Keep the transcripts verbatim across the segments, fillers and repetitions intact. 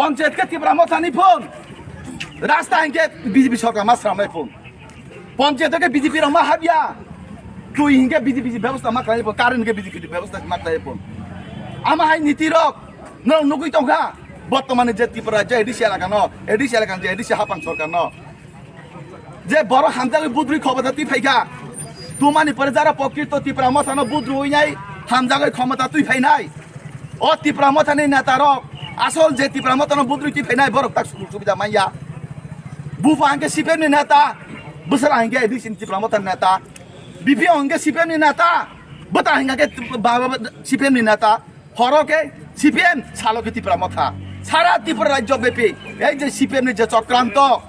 Panchayat khe Tipra Mothani phone. Rasta hinkhe B J P sorkar ma sramnai phone. Panchayat khe B J P rok ma habya. Twi hinkhe B J P bebosta ma khlai phone. Current hinkhe B J P bebosta ma khlai phone. Ama hai niti rok no nugui tongkha. Bortomani je Tripura je A D C elaka no, A D C elaka je A D C hapang sorkar no. Je borok hamjagwi budrwi khobota twi phaikha. Tumani pore jara pokito Tipra Mothano budrwi nai hamjagwi khomota twi phainai. O Tipra Mothani neta rok asol je Tipra Mothano budrwi twi phainai borok tak sujug subida manya. Bupa hwnkhe C P M ni neta, bwswra hwnkhe A D C ni Tipra Mothani neta, B P O hwnkhe C P M ni neta, bwta hwnkhe ba-, ba-, ba-, C P M ni neta. Horo khe C P M, salo khe Tipra Motha. Sara Tripura rajyo bepi ei je C P M ni je chokranto,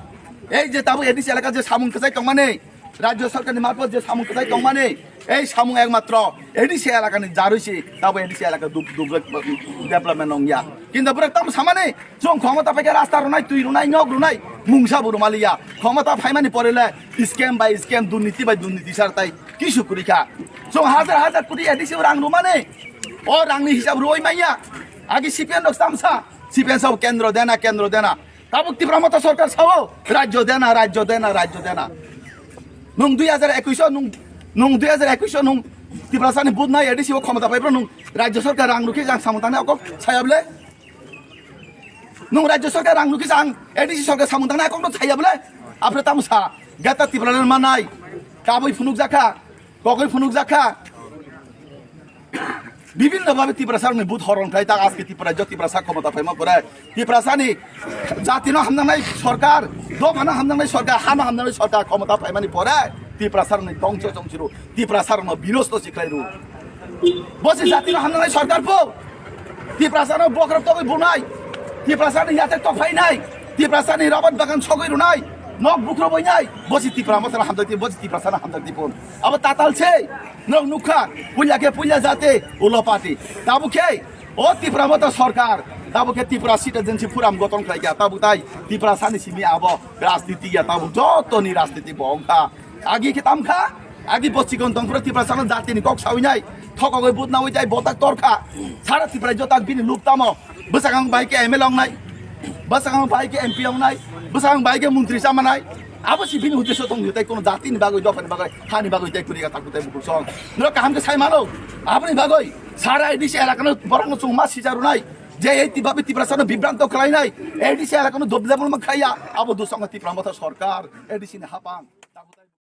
ei je tabuk A D C elaka je samung kwchai tongmani, rajyo sorkarni marpot je samung kwchai tongmani, ei samung ekmatro A D C elakani jarwi si tabuk A D C elaka dub-, dub-, development wngya. Kintu borok tamo samani, chwng khomota phaikhe rasta rwnai, twi rwnai, nok rwnai, mungsa bo rwmaliya. Khomota phaimani pore le scam bai scam, durniti bai durniti sar tai kisu kwrwi kha. Chwng hajar hajar koti A D C o rang rwmani, o rangni hisab rwui manya. Agi C P M rok tamsa, C P M sabo kendro dena, kendro dena. Tabuk Tipra Motha sorkar sao, rajyo dena, rajyo dena, rajyo dena. Nung dui hajar ekush o, nung, nung dui hajar ekush o, nung Tiprasani budnai A D C o khomota paiphru nung rajyo sorkar rang rwkhe jang samung tangnai okok sayable. Nung rajyo sorkar rang rwkhe jang A D C sorkar samung tangnai okokno sayable. Apre tamsa, gata Tiprasani manai, kabui phunukjakha. Kogwi phunukjakha. Bibhinno bhabe Tiprasarokni but horon khlai ta, aske Tiprasa, Tiprasa khomota phaima pore Tiprasani jatino hamjaknai sorkar, dophano hamjaknai sorkar, hano hamjaknai sorkar khomota phaimani pore Tiprasarokni dongso chongsiru, Tiprasarokno binosto si khlairu. Bosi jatino hamjaknai sorkar bo Tiprasano bokhorok togwi bunai, Tiprasani yate tokphainai, Tiprasani rabat bagan sogwi rwnai, nok bukro boinai, bosi Tipra Mothano hamjakdi, bosi Tiprasano hamjakdi phun. Abo tatal se. Norok nukha, puila khe puila jate, ulo party. Tabuk khe, o Tipra Motha sorkar, tabuk khe Tipra Citizenship Forum goton khlaikha, tabuk tai Tiprasani simi abo rajniti ya, tabuk jotoni rajniti bo wngkha. Agi khe tamkha, agi bo chikon tongphuru Tiprasano jatini kok sawinai, thokogwi budnawi tai botak torkha. Sara Tipra jotak bini luk tamo. Bwsakang bai khe M L A wngnai, bwsakang bai khe M P wngnai, bwsakang bai khe montri chamanai. Abo si bini uddesho tong tei kono jatini bagwi, dophani bagwi, hani bagwi tei kwrwi ka taku tei bukur song. Norok kaham khe sai mano. Aboni bagwi sara A D C elakano borokno chwng ma sija rwnai. Je ei tibabi Tiprasano bibranto khlainai. A D C elakano dopdepol ma khlaiya. Abo dusongo Tipra Motha sorkar, A D C ni hapang.